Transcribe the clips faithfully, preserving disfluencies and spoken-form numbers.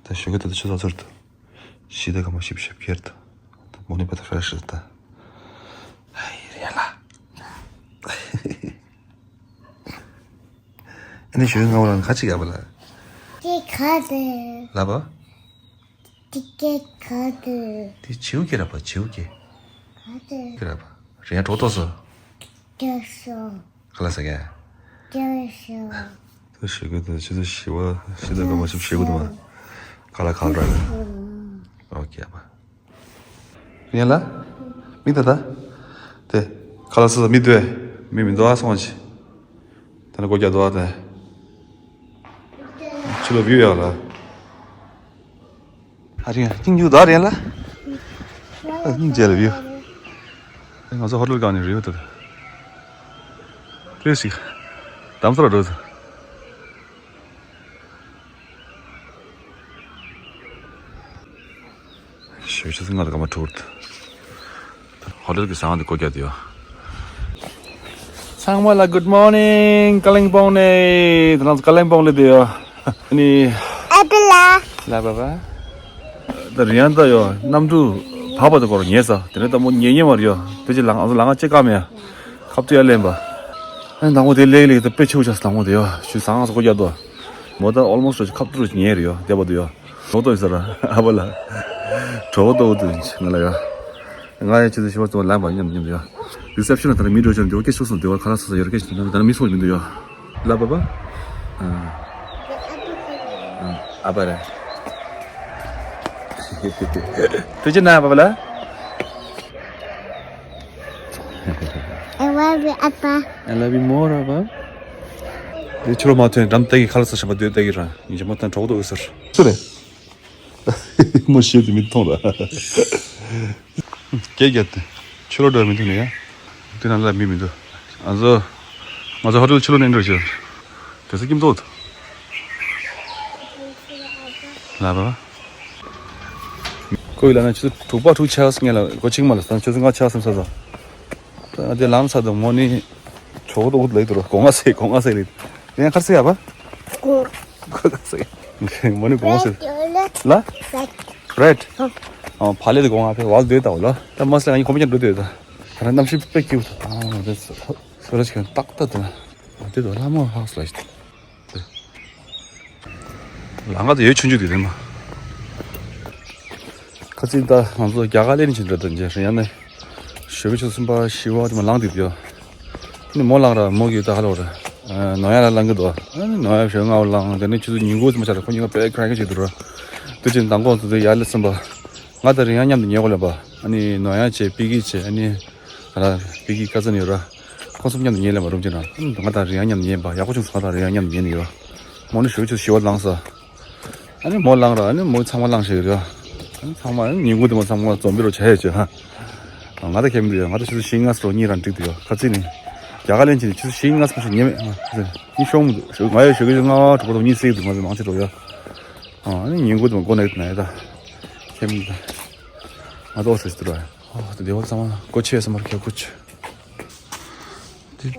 ད་ཞོགས་ཀས་ད་ལྟ་ཆུ་ཚོད་ཚོད་དུ་ཤི་ད་ག་མ་ཤི་བཤད་ཁྱེར་ད། མོ་ནི་པ་ད་ཧྥ་རེ་ཤི་ད། ཧའི་རེད་ལ། ཨ་ནི་ཞོགས་ཀས་ང་བ་ལ་ཁ་ཅིག་ཡ་བ་ལ། ཅི་ག་དེ། ལ་བ། ཅི་ཀེ་ག་དེ། དེ་བྱིའུ་སྐད་ར་བ་བྱིའུ་སྐད། ག་དེ། སྐད་ར་བ། རེད་ཡ་གྲོགས་ཏོག་སོ། ཀེ་སོ། ག་ལ་ས་ག་ཀེ་སོ། ད་ཞེ་གི་ད་ཆུ་ཚོད་བཞི་བ་ཞེ་ད་ག་མ་ཞིབ་ཞེ་གི་འདུག་མ། ག་ལ་ག་ལ་ར། ཨོ་ཁེ་བ། ཡན་ལ། མི་ད་ད། དེ། ག་ལ་ས་ས་མི་འདུག་མི་མི་འདུག་ཨ་སོང་ཅི། ད་ནི་སྒོ་རྒྱག་འདུག་ཨ་དེ། ཆུ་ལ་བིའུ་ཡག་ལ། ཨ་རིང་སྙིང་རྗེ་དར་ཡན་ལ། ཨ་སྙིང་རྗེ་ལ་བིའུ། ང་ཚོ་ཧོ་ཊེལ་སྒང་ནས་རེད་ད། ཏོག་ཙམ་ཞིག་འགྲམ་ཚོར་འགྲོ་ཚོ། ཞོགས་ཆུ་ཚོད་ལྔ་དང་སྐར་མ་དྲུག་རེད། ཧོ་ཊེལ་གྱི་ཟ་ཁང་དེ་སྒོ་རྒྱག་དུས་ཡོད། ཚང་མ་ལ་good morning ཀ་ལིང་པོང་ནས། ད་ང་ཚོ་ཀ་ལིང་པོང་ལ་བསྡད་ཡོད། ཨ་ནི། ཨ་པི་ལ། ལ་བ་བ། ད་རིང་ཡང་ད་ཡོད་གནམ་གྲུ་བབས་པ་དང་སྐོར་ཉལ་ས་དེ་ནས་ད་མོ་ཉལ་ཉལ་མ་རེད་ཡོད། དེ་ཅི་ལང་ང་ཚོ་ལང་ང་ཅི་ཀ་མེད་ཡ། ཁབ་ཏུ་ཡ་ལེན་པ། ཨ་ནི་དང་པོ་དེ་ལེགས་ལེགས་ད་དཔེ་ཆེ་བོ་ཆགས་སོང་དང་པོ་དེ་ཡོད་ཆུ་ཟ་ཁང་སྒོ་རྒྱག་དོ། མོ་ད་almost ཁབ་ཏུ་རུ་ཉལ་རེད་ཡོད་བསྡད་པ་དུ་ཡོད། གྲོགས་ཏོ་ཡོད་ས་ར་ཨ་བ་ལ། གྲོགས་ཏོ་འོ་དུ་ང་ལ་ཡ། ང་ཡ་ཆུ་ཚོད་བཞི་པ་ཙམ་ལངས་པ་ཡིན་ནམ་སྙམ་དུ་ཡ། རི་སེབ་ཤན་ལ་ད་ནི་མི་འགྲོ་ཆར་འདི་བ་སྐད་ཤུགས་སུ་འདི་བ་ཁ་ལག་སོ་སོ་ཡོད་ར་སྐད་ཤུགས་ད་ནི་མི་སོགས་མི་འདུག་ཡ། ལ་བ་བ། ཨ་བ་ར། ཐུགས་རྗེ་གནང་བ་བ་ལ། I love you, Appa. I love you more, Appa. དེ་ཆུ་ལོ་མ་ཐོན་འགྲམ་སྟེགས་ཀྱི་ཁ་ལག་ས་ཞབས་པ་སྡོད་སྟེགས་ཀྱི་ར་ཡིན་གྱི་མོ་དང་གྲོགས་ཏོ་འོད་ཟེར། སུ་རེད། མོ་ཤེས་དུ་མི་མཐོང་ར། སྐད་རྒྱབ་སྟེ། ཆུ་ལོག་འགྲོ་མི་འདུག་ནས་ཡ། དེ་ནང་ལ་མི་མི་འདུག་ང་ཚོ། ང་ཚོ་ཧོ་ཊེལ་ཆུ་ལོག་ནས་འགྲོ་བྱོས། དེ་ཚོ་ཀིམ་ཏོག་ལ་བ། ཁོ་ཡི་ལ་ན་ཆུ་ཚོད་དྲུག་པ་དྲུག་ཆགས་སོང་ངས་ལ་སྒོ་ཕྱེ་གི་མ་ལ་ས་ཆུ་ཚོད་ལྔ་ཆགས་སོང་ས་ས། ད་དེ་ལམ་ས་དང་མོ་ནི། གྲོགས་ཏོ་འོད་ལེགས་དུ་ར་སྒོ་ང་ཟེ་སྒོ་ང་ཟེ་ལེགས། དེ་ཡང་ཁར་ཟེ་ཡ་བ། སྒོ་ང་ཟེ། མོ་ནི་སྒོ་ང་ཟེ། ལ། བྷི་རེཌ། ཨ་ཕ་ལེ་དེ་སྒོ་ང་ཕེ་བ་སྡོད་ད་བ་ལ། ད་མ་སེ་ང་ཡི་གོམ་ཅན་འགྲོ་སྡོད་ད། ད་ན་གནམ་གཤིས་དཔེ་སྐྱིད་པོ་ད། ཨ་དེ་སོ་ར་ཞིག་ཏག་ཏག་དེ་ན། དེ་དོ་ལ་མོ་ཧ་སི་ལ་ཞིག་ལང་ཀ་དེ་ཡོད་ཆུང་ཆུང་དེ་རེད་མ། ཁ་ཚིག་ད་ང་ཚོ་རྒྱ་གར་ལེན་ཕྱིན་འགྲོ་དོན་རྗེས་ཡང་ནས་ཞོགས་པའི་ཆུ་གསུམ་པ་བཞི་པ་དེ་མ་ལངས་དུས་དེ་ཡོད། ནི་མོ་ལངས་ར་མོ་གིས་ད་ཧ་ལོ་ར། ནོ་ཡ་ལ་ལངས་གི་འདུག་ནོ་ཡ་ཞོགས་སྔ་བོ་ལངས་དེ་ནས་ཆུ་ཚོད་ཉིན་གུང་ཙམ་ཆགས་ར་ཁོ་གཉིས་ཀ་དཔེ་ཁ་རང་ཁ་བྱེད་འདུག་ར། དུས་ཆེན་མདང་དགོང་དུ་དེ་ཡར་ལ་སོང་པ། ང་དང་རིང་ཡང་མཉམ་དུ་ཉལ་གོ་ལབ་པ། ཨ་ནི་ནོ་ཡ་བྱས་པི་ཀི་བྱས་ཨ་ནི། ང་རང་པི་ཀི་ཀ་ཙ་ནས་ཡོད་ར། ཁོང་གསུམ་མཉམ་དུ་ཉལ་ལེ་མ་རུམ་ཅིག་ན། ང་དང་རིང་ཡང་མཉམ་དུ་ཉལ་པ་ཡག་པོ་བྱུང་སོང་། ང་དང་རིང་ཡང་མཉམ་དུ་ཉལ་ནས་ཡོད། མོ་ནི་ཞོགས་ཆུ་ཞི་བ་ལངས་ས། ཨ་ནི་མོ་ལངས་ར་ཨ་ནི་མོ་ཚང་མ་ལངས་ཤེས་ཡོད་ར། ཨ་ནི་ཚང་མ་ཨ་ནི་ཉིན་གུང་དེ་མོ་ཚང་མ་འཛོམས་པའི་རོ་བྱ་ཡོད་ཅེ་ཧ། ང་ད་ཁྱེད་མི་འདུག་ཡ། ང་ད་ཆུ་ཚོད་བཞི་ལྔ་སོ་གཉིས་རང་འགྲིག་འདུག་ཡ། ཁ་ཚིག་ནི། རྒྱ་གར་ལེན་ཕྱིན་ཆུ་ཚོད་བཞི་ལྔ་སོ་ཞིག་ཉལ་མེད་ང་ཚོ་གཉིས་ཤོང་མི་འདུག་ང་ཡོད་ཞོགས་ཀྱི་ལྔ་པ་དྲུག་པ་དང་གཉིས་བསྲེགས་འདུག་ང་ཚོ་མང་ཆེ་འགྲོ་ཡ། ཨ་ནི་ཉིན་གུང་དེ་མོ་སྒོ་ནས་ན་ཡ་ད། ཁྱེད་མི་འདུག་ང་ད་འོ་ཟེར་ཞིག་འདུག་ར། ཨོ་དེ་བདེ་བ་ཚང་མ་གོ་ཆེ་ས་མར་ཁྱབ་གོ་ཆེ། དེ་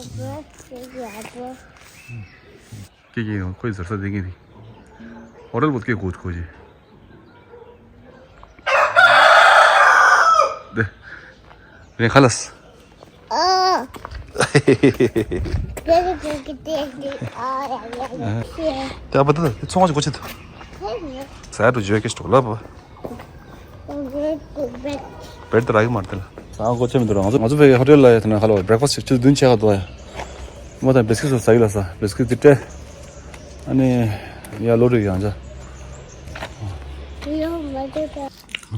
ཀེ་ཀེ་ཡང་ཁོའི་ཟུར་ས་དེ་ངེས་རེད། ཧོ་ཊེལ་བོད་སྐད་གོ་གོ་ཆེ། དེ་རེད་ཁ་ལགས། ཨ། དེ་ལ་དེ་གི་དེ་གི་ཨ་ཡ་ཡ་ཡ། ད་པ་ད་ད་ཚོང་བ་ཅིག་གོ་ཆེ་ཐུབ། ཟ་ཡ་འགྲོ་བརྗོད་སྐད་ཞིག་འགྲོ་ལབ་པ། བེར་དེ་རག་གི་མ་རེད་དེ་ལ། ཟ་ཁང་སྒོ་ཕྱེ་མི་འདུག་ར། ང་ཚོ་ང་ཚོ་ཕ་གི་ཧོ་ཊེལ་ལ་ཡ་དེ་ན་ཧ་ལོ་བྷི་རེག་ཕ་སི་ཊི་ཞིག་ཆུ་ཚོད་བདུན་ཕྱེད་ཀ་འདུག་ཡ། མོ་དང་བིས་ཀིཊ་སོགས་ཟ་གི་ལ་ས་བིས་ཀིཊ་དེ་སྤྲད། ཨ་ནི་ཡ་ལོ་རེ་ཡང་ཆ།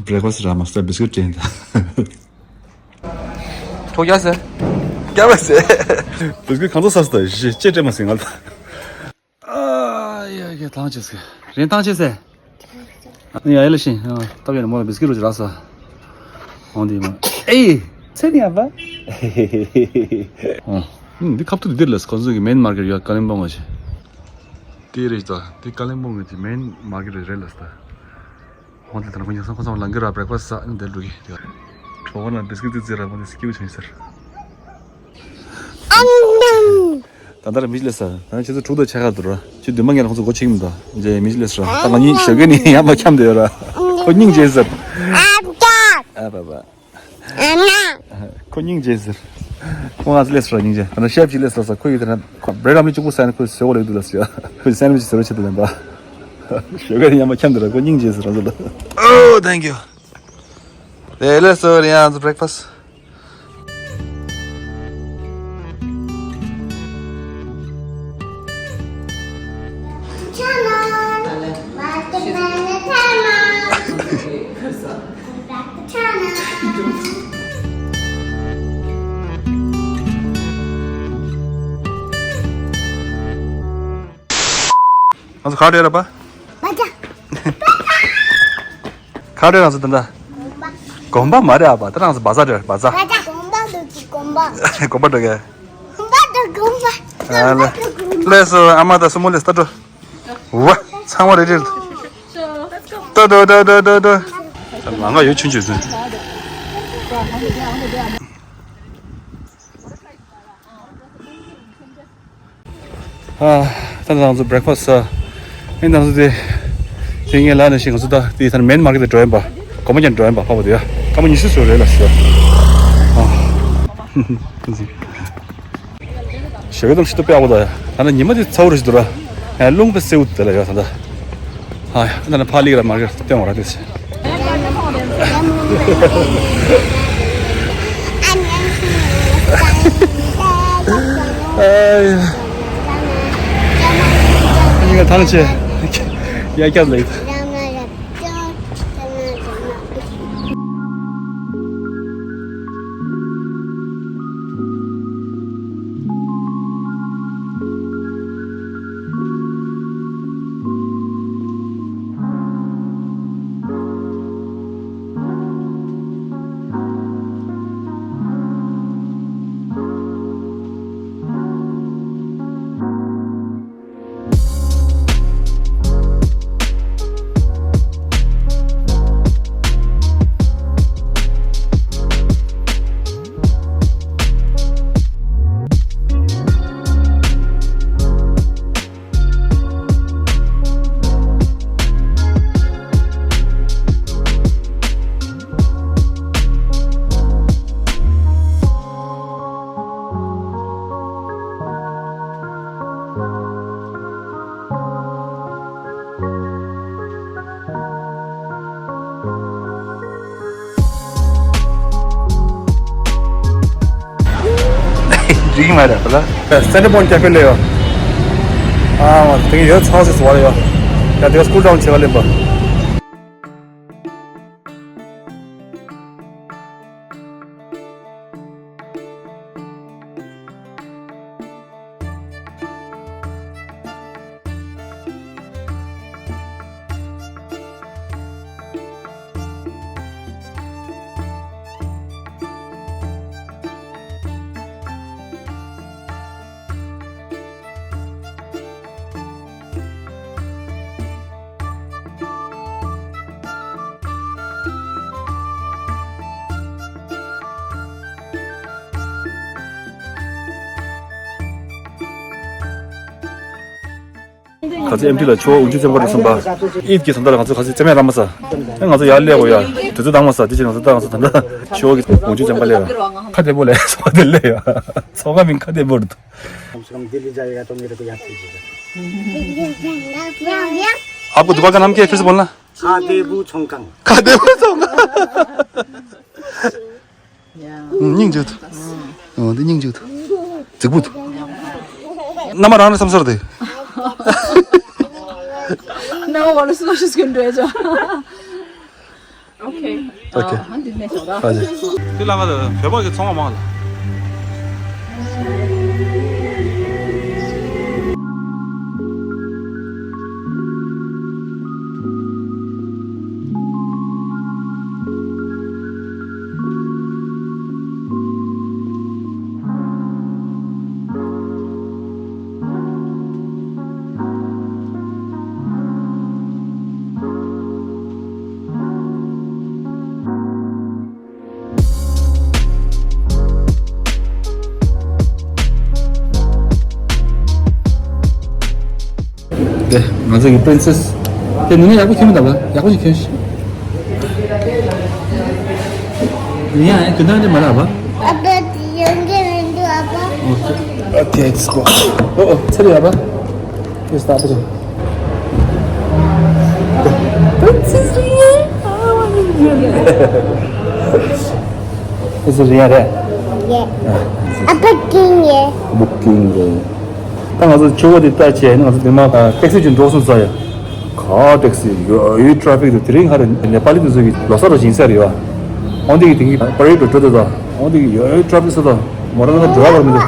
བྷི་རེག་ཕ་སི་ཊི་རག་མ་སོང་བིས་ཀིཊ་སྤྲད་ད། ཁྲོ་རྒྱག་ཟེར། རྒྱག་པ་ཟེར། བིས་ཀིཊ་གང་ཚོ་ཟ་སོང་ད་ཤེས་ཅེས་སྤྲད་མ་སོང་ང་ལ། ཨ་ཡ་ཡ་ཐང་ཆད་སོང་། རེན་ཐང་ཆད་སོང་། ཨ་ཡ་ཡ་ལ་ཤིན། ཨ་སྟབས་ཡག་ནས་མོ་ལ་བིས་ཀིཊ་རོ་ཅིག་རག་སོང་། འོང་དེ་མ། ཨེ། ཚེ་ནི་ཨ་ཕ། ཨ་འདི་ཁབ་ཏུ་འདི་འདིར་ལས་ཁོ་ཚོ་གི་མེན་མར་ཀེཊ་ཡོད་ཀ་ལིམ་པོང་གི་ཆེ། དེ་རེད་ད། དེ་ཀ་ལིམ་པོང་གི་དེ་མེན་མར་ཀེཊ་རེད་ལས་ད། འོང་དེ་ད་ཁོ་ཉིན་སང་ཁོ་ཚང་མ་ལང་གི་ར་བྷི་རེག་ཕ་སི་ཊི་ཟ་ནི་དེར་འགྲོ་གི་དེ། གྲོགས་པོ་ན་བིས་ཀིཊ་ཙི་ཙི་ར་མོ་དེ་སྐྱིད་པོ་བྱུང་ཟེར། ཨམ་ནམ། ད་ལྟ་ར་མི་ལས་ས། ད་ཁྱེད་ཚོ་དྲུག་དང་ཕྱེད་ཀ་འདུག་ར། ཁྱེད་བདུན་མ་ངས་ཁོང་ཚོ་སྒོ་ཕྱེ་གི་མི་འདུག་ཇེ་མི་ལས་ར། ད་ང་གཉིས་ཞོགས་ཀས་ནི་ཡར་མར་འཁྱམས་བསྡད་ཡོད་ར། ཁོ་སྙིང་རྗེ་ཟེར། ཨ་པ་པ། ཁོ་སྙིང་རྗེ་ཟེར། ཁོ་ང་ཚོ་ལས་སོ་སྙིང་རྗེ། ང་ཤེབ་ཅིག་ལས་སོ་ས། ཁོ་ཡིས་དེ་ན་ཁོ་བྲེཌ་ཨོམ་ལེཊ་གཅིག་པུ་ཟ་ན་ཁོས་ཟོས་འོ་ལེགས་འདུག་ལ་ཟེར། ཁོས་སེན་ཝིཆ་ཟོས་རོགས་བྱེད་དུ་ལེན་པ། ཞོགས་ཀས་ཡར་མར་འཁྱམས་འདུག་ར། ཁོ་སྙིང་རྗེ་ཟེར་རང་ཚོ་ལ། Oh, thank you. དེ་ལས་སོ་རེད་ཡང་ཚོ་བྲེག་ཕ་སི། ང་ཚོ་ག་རེ་རེད་པ། ག་རེ་རང་ཚོ་ད་ལྟ། དགོན་པ་མ་རེད་ཨ་པ། ད་རང་ཚོ་བ་ཟ་རེད་བ་ཟ། དགོན་པ་འགྲོ་གི་དགོན་པ། དགོན་པ་འགྲོ་གི། དགོན་པ་འགྲོ་དགོན་པ། ཨ་ལེ། ལས་སོ་ཨ་མ་ད་སུ་མོ་ལས་ལྟ་འགྲོ། ཝ། ཚང་མ་རེ་རེ། ཏོ་ཏོ་ཏོ་ཏོ་ཏོ་ཏོ། ལང་ཀ་ཡོད་ཆུན་ཆུན་ཟིན། ཨ། ད་ང་ཚོ་བྲེག་ཕ་སི་ཟ། ཨེ་ང་ཚོ་དེ། དེ་ངས་ལ་ནས་ཤིག་ང་ཚོ་ད་དེ་ད་མེན་མར་ཀེཊ་དེ་འགྲོ་ཡིན་པ། གོ་མ་ཀྱང་འགྲོ་ཡིན་པ་ཕ་བོ་དེ་ཡ། སྐར་མ་ཉི་ཤུ་ཙམ་རེད་ལ་ཟེར། ཨ། ཞེ་གི་དམ་ཤི་ཏོ་པེ་བོ་ད་ཡ། ད་ནི་ཉི་མ་དེ་ཚ་བོ་རེ་ཞིག་འདུག་ར། ཨ་རླུང་པེ་སེའུ་དེ་ལ་ཡ་ད་ད། ཨ་ཡ། ད་ནི་ཕ་ལིག་ར་མར་ཀེཊ་སྟོན་བ་ར་དེ་ཟེར། ཨ་ཡ། ཉིན་ག་ཐང་ཆད། ཡ་སྐྱབས་ལེགས། འགྲིག་གི་མ་རེད་པ་ལ། སེན་ཊར་པོན་ཊི་ཀེ་ཕེ་ལ་ཡོད། ཨ་མ་དེ་གི་ཡོད་ཚང་སི་སུ་བ་ལ་ཡོད། ཡ་དེ་ག་སྐུལ་ཌའོན་བྱེད་ག་ལེན་པ། ག་ཚོད་ཨེམ་ཊི་ལ་ཆུ་བོ་འོག་འཇུག་འཛེམ་ག་འགྲོ་སོང་པ། ཨིད་ཀྱི་ད་ལྟ་ང་ཚོ་ག་ཚོད་རྩེད་མེད་ར་མ་ཟ། ཨེ་ང་ཚོ་ཡར་སླེབས་དགོས་ཡ། དུས་ཚོད་འདང་མ་ཟ། དེ་ཕྱིར་ང་ཚོ་ད་ང་ཚོ་ད་ལྟ་ཆུ་བོ་གི་འོག་འཇུག་འཛེམ་ག་སླེབས་ཡ། ཁ་བདེ་པོ་ལས་ཚོ་ག་དེ་སླེབས་ཡ། ཚོ་ག་མིན་ཁ་བདེ་པོ་རེད། कम से कम दिल्ली जाएगा तो मेरे को याद कीजिएगा। आपको दुकान का नाम क्या है, फिर से बोलना। खादेबू छोंगकांग। खादेबू छोंगकांग। ཡ། ཨུ། སྙིང་རྗེ་འདུག་ཨོ། འདི་སྙིང་རྗེ་འདུག་རྫིག་པོ་འདུག་ནམ་རང་རེ་བསམ་སར་དེ། ནམ་བར་སུ་ཤུ་སྐྱོན་འགྲོ་ཡ་ཅོ། ཨོ་ཁེ། ཨོ་ཁེ། ཨ། འདི་ནས་ཤོག་ར། ཨ་ལེ། དེ་ལ་ང་ཚོ་བོད་པ་གི་ཚོང་པ་མང་ལ། ང་ཚོ་གི་པི་རིན་སེ་སི། དེ་ནི་ཡག་པོ་ཁྱེར་མི་འདུག་པ། ཡག་པོ་ཞིག་ཁྱེར་ཤིག་ཡིན་ཡང་ཡང་གི་ནང་དེ་མ་རག་པ། ཨ་ཕ་དེ་ཡོང་གི་མི་འདུག་ཨ་ཕ། Okay, let's go. ཨོ་ཨོ། ཚེ་རིང་ཡ་པ། Yes, stop it. Princess Leia. I want to be Leia. This is Leia, right? Yeah. ཨ་ཕ་ཀིང་ཡེ། ཨ་ཕ་ཀིང་ཡེ། ད་ང་ཚོ་ཆུ་བོ་དེ་ལྟ་བྱས་ནས་ང་ཚོ་དེ་མ་ཊེག་སི་ཅིག་འགྲོ་སོང་ས་ཡ། ག་ཊེག་སི་ཡོད་ཡོད། ཊེ་ཕིག་དེ་དེ་རིང་ཧ་རེ་ནེ་པ་ལི་དེ་ཚོ་གི་ལོ་གསར་རུ་ཕྱིན་ས་རེད་པ། འོན་ཏེ་གི་དེ་གི་པ་རེ་ཌི་འགྲོ་དེ་ད། འོན་ཏེ་གི་ཡོད་ཡོད། ཊེ་ཕིག་ས་ད་མོ་ཊ་ལ་འགྲོ་བ་བར་མི་འདུག་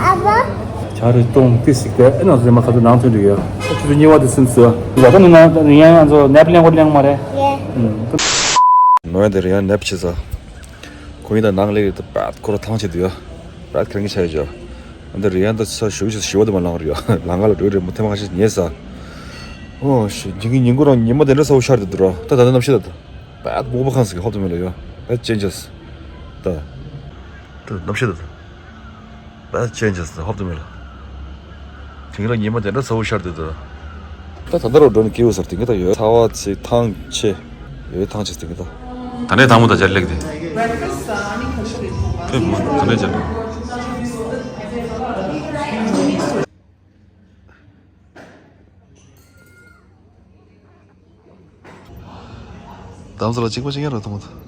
ཆ་རེ་གཏོང་ཏི་སིག་དེ་ཨེ་ནང་ཚོ་མ་ཁ་ཚོ་ནང་ཚོ་འགྲིག་ཡོད། ཆུ་ཚོད་གཉིས་པ་དེ་ཟིན་ཚོད། ད་ནི་ང་ཡང་ང་ཚོ་ནེབ་ལེན་དགོས་ལེན་མ་རེད། ཡེ། ནོ་ཡ་དེ་རེད་ཡང་ནེབ་ཆེ་ས། ཁོ་ཡིན་ད་ནང་ལེགས་རེད། ད་པད་ཁོ་ར་ཐང་ཆད་དུ་ཡ། པད་ཁེར་གི་ཆ་ཡོད་ཅོ། འདི་རེད་ཡང་ད་ས་ཞུ་ཞུ་ཞི་བ་དུ་མ་ལང་རེད་ཡ། ལང་ག་ལ་འགྲོ་རེད། མུ་ཐེ་མ་ཁ་ཤས་ཉེ་ས། ཨོ་ཤི། ཉིན་གི་ཉིན་གུང་རང་ཉི་མ་དེ་འདྲ་ཚ་བོ་ཤར་དུ་འདུག་ར། ད་ད་ད་གནམ་གཤིས་ད་ད། པད་མོག་པ་ཁང་སི་གི་ཧོབ་ཏུ་མེད་ལ་ཡ། པད་ཅན་ཅེས། ད། ད་གནམ་གཤིས་ད་ད། པད་ཅན་ཅེས་ཧོབ་ཏུ་མེད་ལ། དེང་རང་ཉི་མ་དེ་འདྲ་ཚ་བོ་ཤར་དུ་ད། ད་ད་ལྟ་རོ་འགྲོ་ནི་སྐྱིད་པོ་ཟེར་དེང་གི་ད་ཡོད། ཚ་བ་ཚི་ཐང་ཆེ། ཡོད་ཐང་ཆེ་དེང་གི་ད། ད་ནས་དང་པོ་ད་ཇར་ལེགས་དེ། ཕེབས་མ་ད་ནས་ཇར་ལེགས། དམ་ས་ལ་གཅིག་པ་གཅིག་ཡང་ར་ཐོང་མ་ཐོང་